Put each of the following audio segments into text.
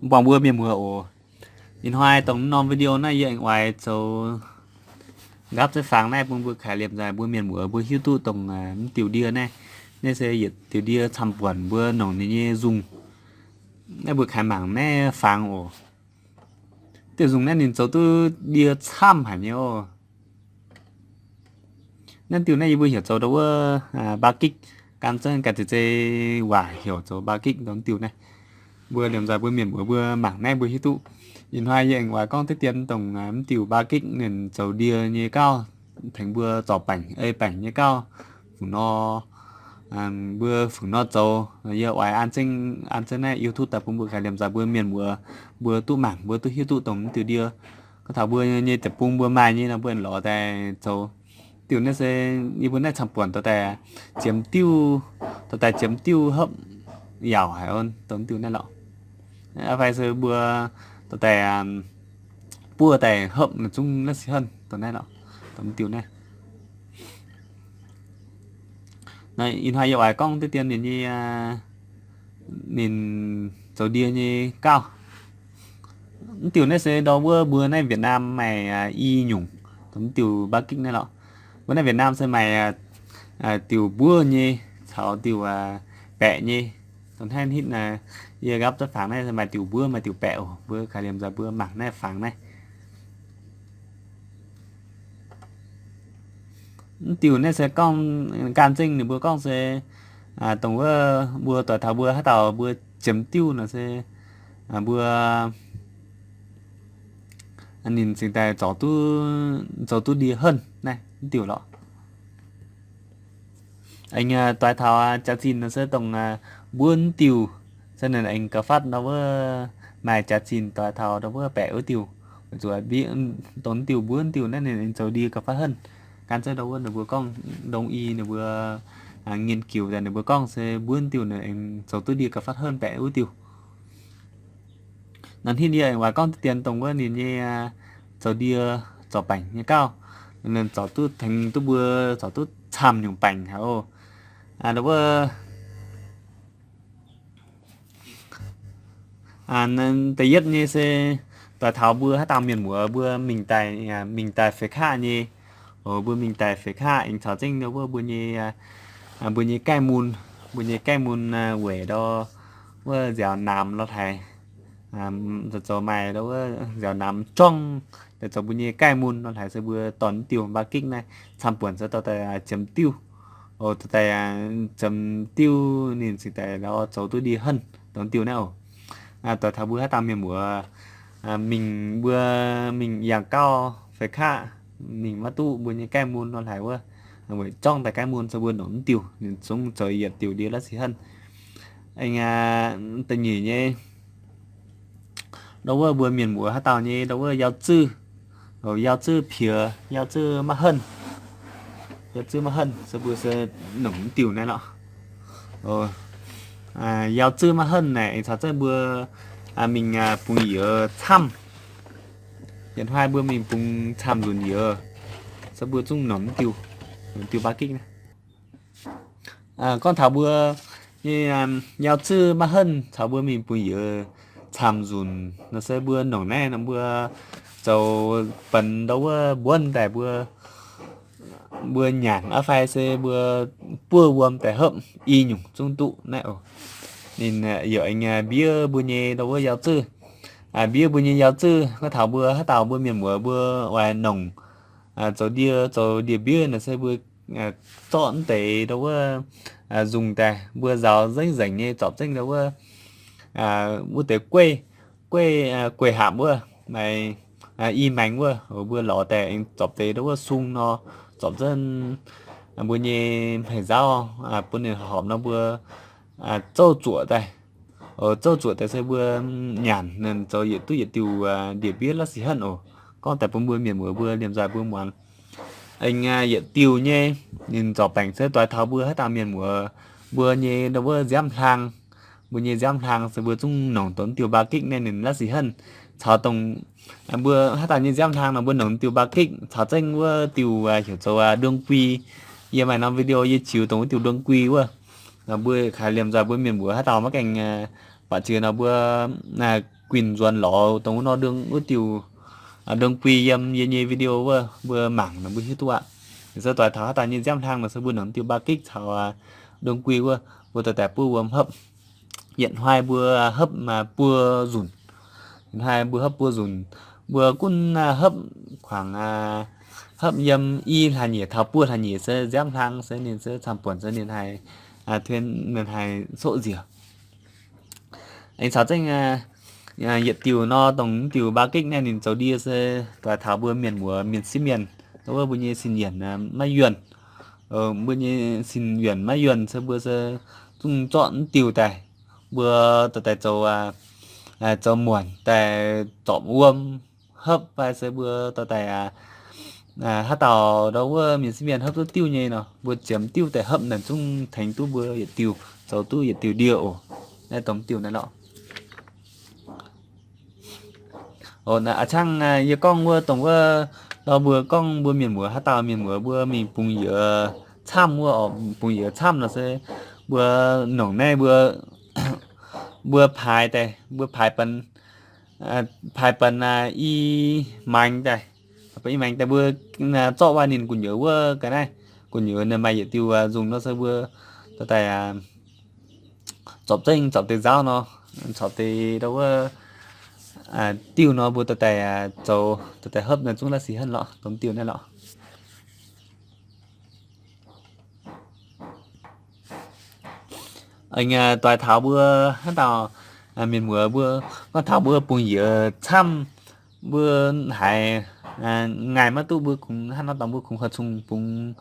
Mv baac mbuo mienh muoz oc, ih hnoi dongh norm video naaiv yie aengx oix zoux nqaapv zeiv fangx naaiv bun mbuo kaaix liemh nzaaih mbuo mienh muoz mbuo hiuv duqv dongh mv diuh ndie naaiv. Naaiv se yietc diuh ndie camv-buonc mbuo nongc ninh nyei nzungh. Naaiv mbuo kaaix mangc naaiv fangx oc. Diuh nzungh naaiv ninh zoux duqv ndie camv haic nyei oc. Naaiv diuh naaiv yie mbuo heuc zoux ndau wuov mbaa gikv, gan zengv gan zeix zei waac heuc zoux mbaa gikv dongh diuh naaiv. Mbuo liemh nzaaih mbuo mienh muoz mbuo mangc naaiv mbuo hiuv duqv. Ih hnoi yie aengx oix gorngv deix dien dongh mv diuh mbaa gikv ninh zoux ndie nyei gauh, tengx mbuo zorc baengc ei baengc nyei gauh. Fuc nor mbuo fuc nor zoux, yie oix an zengv an zengv naaiv YouTube daaih bun mbuo kaaix liemh nzaaih mbuo mienh muoz mbuo duqv mangc mbuo duqv hiuv duqv dongh mv diuh ndie. Gorngv taux mbuo nyei deic-bung mbuo maaih nyei nor mbuo lorz daaih zoux. Diuh naaiv se yie mbuo naaiv camv-buonc dorh daaih ziemx diuh, dorh daaih ziemx diuh hopv yaauc haic dongh diuh naaiv lorqc. Fai se mbuo dorh daaih buov daaih hopv zungv naaiv sic henv dongh naaiv lorqc, dongh diuh naaiv. Ih hnoi yie oix gorngv deix dien ninh nyei, ninh zoux ndie nyei gauh. Mv diuh naaiv se ndau wuov mbuo naaiv Việt Nam maaih i nyungc, dongh mv diuh mbaa gikv naaiv lorqc. Mbuo naaiv Việt Nam se maaih diuh mbuov nyei caux diuh baeqc nyei. Dongh naaiv hitv yie nqaapv zeiv fangx naaiv se maaih diuh mbuov maaih diuh baeqc oc. Mbuo kaaix liemh nzaaih mbuo mangc naaiv fangx naaiv. Mv diuh naaiv se gorngv gan zengv ninh mbuo gorngv se dongh wuov mbuo doix taux mbuo haaix dauh mbuo ziemx diuh nor se mbuo ninh cingx daaih zorc duqv, zoux duqv ndie henv naaiv mv diuh lorqc. Aengx doix taux jaax-zinh nor se dongh mbuov mv diuh, se ninh aengx gauh fatv ndau wuov maaih jaax-zinh doix taux ndau wuov baeqc wuov diuh. Weic zuqc dongh mv diuh mbuov mv diuh naaiv ninh aengx zoux ndie gauh fatv henv. Gan zengv ndau wuov ninh mbuo gorngv đông y ninh mbuo nghiên cứu daaih ninh mbuo gorngv se mbuov mv diuh ninh aengx zoux duqv ndie gauh fatv henv baeqc wuov diuh. Nor hitv yie aengx oix gorngv deix dien dongh wuov ninh nyei zoux ndie zorc baengc nyei gauh. Ninh zorc duqv tengx duqv mbuo zorc duqv camv nyungc baengc haic oc. Ndau wuov da'yietv nyei se doix taux mbuo haaix dauh mienh muoz mbuo mingh daaih, mingh daaih feix kaqv nyei. Mbuo mingh daaih feix kaqv aengx caux zengv ndau wuov mbuo nyei, mbuo nyei gaih mun, mbuo nyei gaih mun weic ndau wuov nziaaux namx lorh haic. Zoux zoux maaih ndau wuov nziaaux namx jorngv, zoux mbuo nyei gaih mun lorh haic se mbuo dorh diuh mbaa gikv naaiv camv-buonc se dorh daaih ziemx diuh. Dorh daaih ziemx diuh ninh cingx daaih ndau zoux duqv ndie henv dongh diuh naaiv oc. Doix taux mbuo haaix dauh mienh muoz mingh, mbuo mingh yangh gauh feix kaqv, mingh maiv duqv mbuo nyei gaih mun lorh haic wuov, weic jorngv daaih gaih mun se mbuo nongc mv diuh ninh zungv zoux yietc diuh ndie la'sic henv. Aengx da'nyeic nyei, ndau wuov mbuo mienh muoz haaix dauh nyei ndau wuov yauv zuiv, yauv zuiv piex, yauv zuiv maiv henv, yauv zuiv maiv henv se mbuo se nongc mv diuh naaiv lorqc. Yauv zuiv maiv henv naaic aengx caux zengv mbuo mingh bungx youz camv. Yietc hnoi mbuo mingh bungx camv nzunc youz, se mbuo zungv nongc mv diuh, nongc diuh mbaa gikv naaiv. Gorngv taux mbuo nyei yauv zuiv maiv henv caux mbuo mingh bungx youz camv nzunc nor se mbuo nongc naaiv nor mbuo zoux benx ndau wuov mbuonv daaih mbuo, mbuo nyanc aqv fai se mbuo buov wuom daaih hopv i nyungc zungv duqv naaiv oc. Ninh yaac aengx mbiev mbuo nyei ndau wuov yauv zuiv. Mbiev mbuo nyei yauv zuiv, gorngv taux mbuo haaix dauh mbuo mienh muoz mbuo oix nongc zoux ndie, zoux ndie-mbiev nor se mbuo zorqv mv deix ndau wuov nzungh daaih, mbuo nzaaux nzengc nzengc nyei zorpc zengv ndau wuov, wuov deix gueiv, gueiv, gueiv hapc wuov, maaih i maengx wuov, mbuo lorz daaih aengx zorpc deix ndau wuov sung nor, zorpc zengv mbuo nyei hmei nzauv bun ninh horpc nor mbuo zouv zuoqc daaih. Zouv zuoqc daaih se mbuo nyanc ninh zoux yietc duqv yietc diuh ndie-mbiev la'sic henv oc. Gorngv daaih bun mbuo mienh muoz mbuo liemh nzoih mbuo muangx. Aengx yietc diuh nyei, ninh zorc baengc se doix taux mbuo haaix dauh mienh muoz mbuo nyei ndau wuov nziaamv hlang. Mbuo nyei nziaamv hlang se mbuo zungv nongc dongh diuh mbaa gikv naaiv ninh la'sic henv. Caux dongh mbuo haaix dauh nyei nziaamv hlang nor mbuo nongc diuh mbaa gikv caux zengv wuov diuh heuc zoux đương quy. Yie maaih norm video yie ziux dongh wuov diuh đương quy wuov. Mbuo kaaix liemh nzoih mbuo mienh muoz haaix dauh maiv gaengh buatc jiex nor mbuo winh nzuonx lorz dongh wuov nor đương wuov diuh đương quy yiem yie nyei video wuov mbuo mangc nor mbuo hiuv duqv aqv. Se doix taux haaix dauh nyei nziaamv hlang nor se mbuo nongc diuh ba gig caux đương quy wuov, mbuo dorh daaih buov wuom hopv. Yietc hnoi mbuo hopv buo nzunc. Yietc hnoi mbuo hopv buo nzunc. Mbuo gunv hopv kuangx, hopv yiem i hlaax nyeic taux buo hlaax nyeic se nziaamv hlang se ninh se camv-buonc se ninh haih, ninh haih coqv nziex. Aengx caux zengv yietc diuh nor, dongh diuh ba gig naaiv ninh zoux ndie se doix taux mbuo mienh muoz mienh sieqv mienh, wuov mbuo nyei sin yienc maiv yuonh. Mbuo nyei sin yienc maiv yuonh se mbuo se zungv zorqv mv diuh daaih, mbuo dorh daaih zoux, zoux muonc daaih zorpc wuom hopv fai se mbuo dorh daaih haaix dauh ndau wuov mienh sieqv mienh hopv duqv diuh nyei nor, mbuo ziemx diuh daaih hopv naaic zungv tengx duqv mbuo yietc diuh, zoux duqv yietc diuh ndie oc. Naaiv dongh diuh naaiv lorqc. A'cangv yie gorngv wuov dongh wuov, ndau mbuo gorngv mbuo mienh muoz haaix dauh mienh muoz mbuo mingh bungx-youz camv wuov, bungx-youz camv nor se mbuo nongc naaiv mbuo, mbuo paaix daaih, mbuo paaix benx, paaix benx i maengx daaih, i maengx daaih mbuo zorqv waac ninh gu'nyuoz wuov ga'naaiv, gu'nyuoz ninh maaih yietc diuh nzungh nor se mbuo dorh daaih zorpc zengv, zorpc deix nzauv nor, zorpc deix ndau wuov diuh nor mbuo dorh daaih zoux, dorh daaih hopv naaiv zungv la'sic henv lorqc, dongh diuh naaiv lorqc. Aengx doix taux mbuo haaix dauh mienh muoz mbuo, gorngv taux mbuo bungx-youz camv, mbuo haiz ngaih maiv duqv, mbuo kungx hnangv nor dorngx mbuo kungx horqc cong bungx,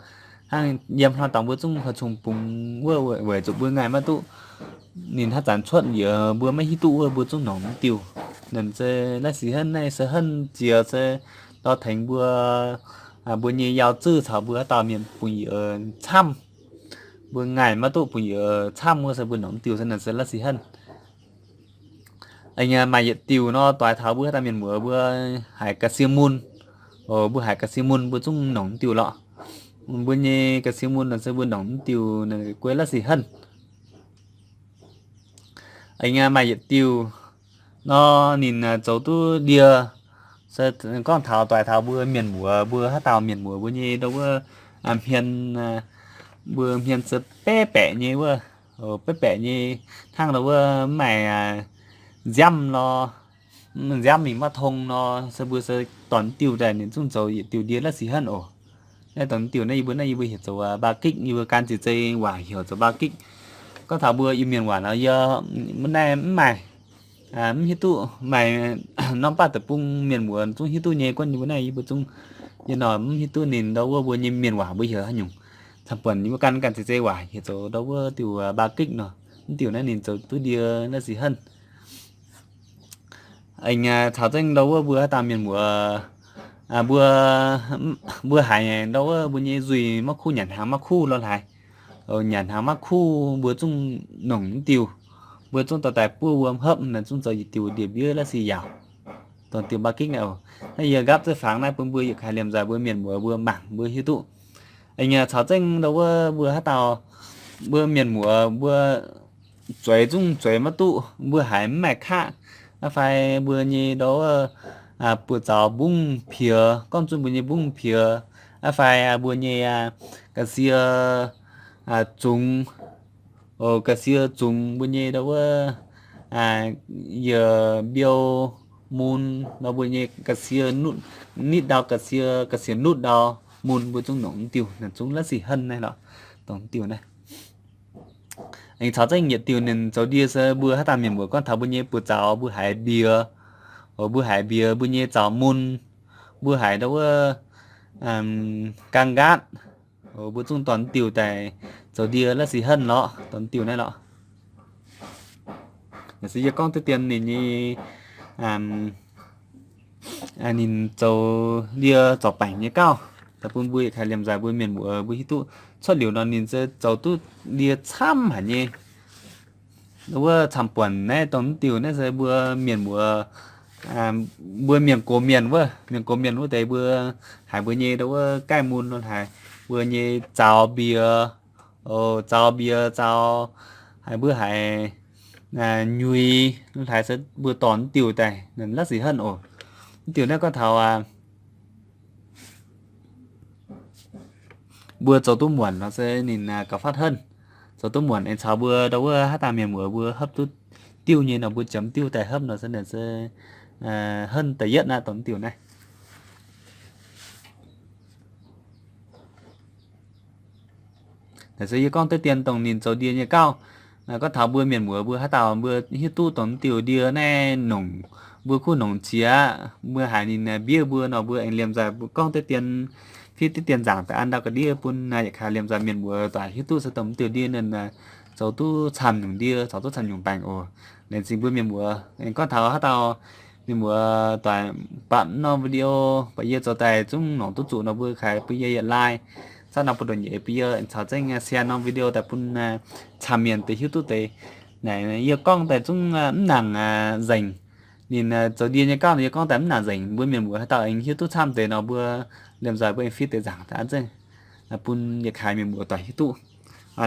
hnangv yiem hnoi dorngx mbuo zungv horqc cong bungx wuov weic zuqc mbuo ngaih maiv duqv. Ninh haaix zanc cuotv yaac mbuo maiv hiuv duqv wuov mbuo zungv nongc mv diuh. Naaiv se la'sic henv, naaiv se henv jiex se dorh tengx mbuo, mbuo nyei yaac zuqc caux mbuo haaix dauh mienh bungx-youz camv, mbuo ngaih maiv duqv bungx-youz camv wuov se mbuo nongc mv diuh se naaiv se la'sic henv. Aengx maaih yietc diuh nor doix taux mbuo haaix dauh mienh muoz mbuo haiz ga'sie mun. Mbuo haiz ga'sie mun mbuo zungv nongc mv diuh lorqc. Mbuo nyei ga'sie mun naaiv se mbuo nongc mv diuh naaiv guei la'sic henv. Aengx maaih yietc diuh nor ninh zoux duqv ndie se gorngv taux doix taux mbuo mienh muoz, mbuo haaix dauh mienh muoz mbuo nyei ndau wuov hmien, mbuo hmien se baeqv baeqc nyei wuov, baeqv baeqc nyei hnangv ndau wuov mv maaih nziaamv nor, nziaamv mingh maiv tong nor se mbuo se dorh mv diuh daaih ninh zungv zoux yietc diuh ndie la'sic henv oc. Naaiv dorh mv diuh naaiv yie mbuo, naaiv yie mbuo heuc zoux ba gig, yie mbuo gan ziqc zei waac heuc zoux ba gig. Gorngv taux mbuo Iu-Mienh waac nor yie mbuo naaiv mv maaih, mv hiuv duqv, maaih norm baav deic-bung mienh muoz zungv hiuv duqv nyei, gunv yie mbuo naaiv yie mbuo zungv, yie nor mv hiuv duqv ninh ndau wuov mbuo nyei mienh waac mbuo heuc haaix nyungc. Camv-buonc yie mbuo gan, gan ziqc zei waac heuc zoux ndau wuov diuh ba gig nor. Mv diuh naaiv ninh zoux duqv ndie la'sic henv. Aengx caux zengv ndau wuov mbuo haaix dauh mienh muoz, mbuo, mbuo haiz ndau wuov mbuo nyei nzuih maiv kuv, nyanc hnaangx maiv kuv lorh haaix, nyanc hnaangx maiv kuv mbuo zungv nongc mv diuh, mbuo zungv dorh daaih buov wuom hopv naaiv zungv zoux yietc diuh ndie-mbiev la'sic yaauc. Dongh diuh ba gig naaiv oc. Naaiv yie nqaapv zengv fangx naaiv bun mbuo yietc kaaix liemh nzaaih mbuo mienh muoz mbuo mangc mbuo hiuv duqv. Aengx caux zengv ndau wuov mbuo haaix dauh mbuo mienh muoz mbuo zueiz zungv zueiz maiv duqv, mbuo haiz mv maaih kaqv, fai mbuo nyei ndau wuov buoz-zaux mbungv piex, gorngv zunv mbuo nyei mbungv piex, fai mbuo nyei ga'sie zungx, ga'sie zungx mbuo nyei ndau wuov yie mbiouh mun nor mbuo nyei ga'sie nitv ndau, ga'sie, ga'sie nutv ndau mun mbuo zungv nongc mv diuh, naaiv zungv la'sic henv naaiv lorqc, dongh mv diuh naaiv. Aengx caux zengv yietc diuh ninh zoux ndie se mbuo haaix dauh mienh muoz gorngv taux mbuo nyei buoz-zaux mbuo haiz mbiex, mbuo haiz mbiex mbuo nyei zaux mun, mbuo haiz ndau wuov gaang nqaatv, mbuo zungv dorh mv diuh daaih zoux ndie la'sic henv lorqc, dongh mv diuh naaiv lorqc. Naaiv se yie gorngv duqv dien ninh nyei, ninh zoux ndie zorc baengc nyei gauh, daaih bun mbuo yietc kaaix liemh nzaaih mbuo mienh muoz mbuo hiuv duqv. Cuotv liuz nor ninh se zoux duqv ndie camv haic nyei. Wuov camv-buonc naaiv dongh mv diuh naaiv se mbuo mienh muoz, mbuo mienh gox mienh wuov, mienh gox mienh wuov deix mbuo haiz mbuo nyei ndau wuov gaih mun nor haiz mbuo nyei zaux mbiex, zaux mbiex zaux, haiz mbuo haiz nyuiz hlaaix se mbuo dorh mv diuh daaih, la'sic henv oc. Mv diuh naaiv gorngv taux mbuo zoux duqv muonc nor se ninh gauh fatv henv. Zoux duqv muonc aengx caux mbuo ndau wuov haaix dauh mienh muoz mbuo hopv duqv diuh nyei nor mbuo ziemx diuh daaih hopv nor se, se henv da'yietv naaiv dorh mv diuh naaiv. Naaiv se yie gorngv deix dien dongh ninh zoux ndie nyei gauh. Gorngv taux mbuo mienh muoz mbuo haaix dauh mbuo hiuv duqv dongh mv diuh ndie naaiv nongc, mbuo kuv nongc qiex, mbuo haiz ninh mbiev mbuo nor mbuo aengx liemh nzaaih gorngv deix dien, fiev deix dien nzaangc daaih an ndau ga'ndiev bun yietc kaaix liemh nzaaih mienh muoz doic hiuv duqv se dongh mv diuh ndie ninh zoux duqv camv nyungc ndie, zoux duqv camv nyungc baengc oc. Laengz zingh mbuo mienh muoz. Aengx gorngv taux haaix dauh mienh muoz doic bapv norm video baac yie zoux daaih zungv nongc duqv zuqc nor mbuo kaaix bun yie yietc like, zatv norm buoz-ndoqv nyeic bun yie aengx caux zengv share norm video daaih bun camv mienh deix hiuv duqv deix. Naaiv yie gorngv daaih zungv mv nangc nzengc. Ninh zoux ndie nyei gauh nor yie gorngv daaih mv nangc nzengc. Mbuo mienh muoz haaix dauh aengx hiuv duqv camv deix nor mbuo liemh nzaaih mbuo aengx fiev deix nzaangc daaih an zengv bun yietc kaaix mienh muoz doic hiuv duqv.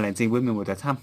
Laengz zingh mbuo mienh muoz doic camv.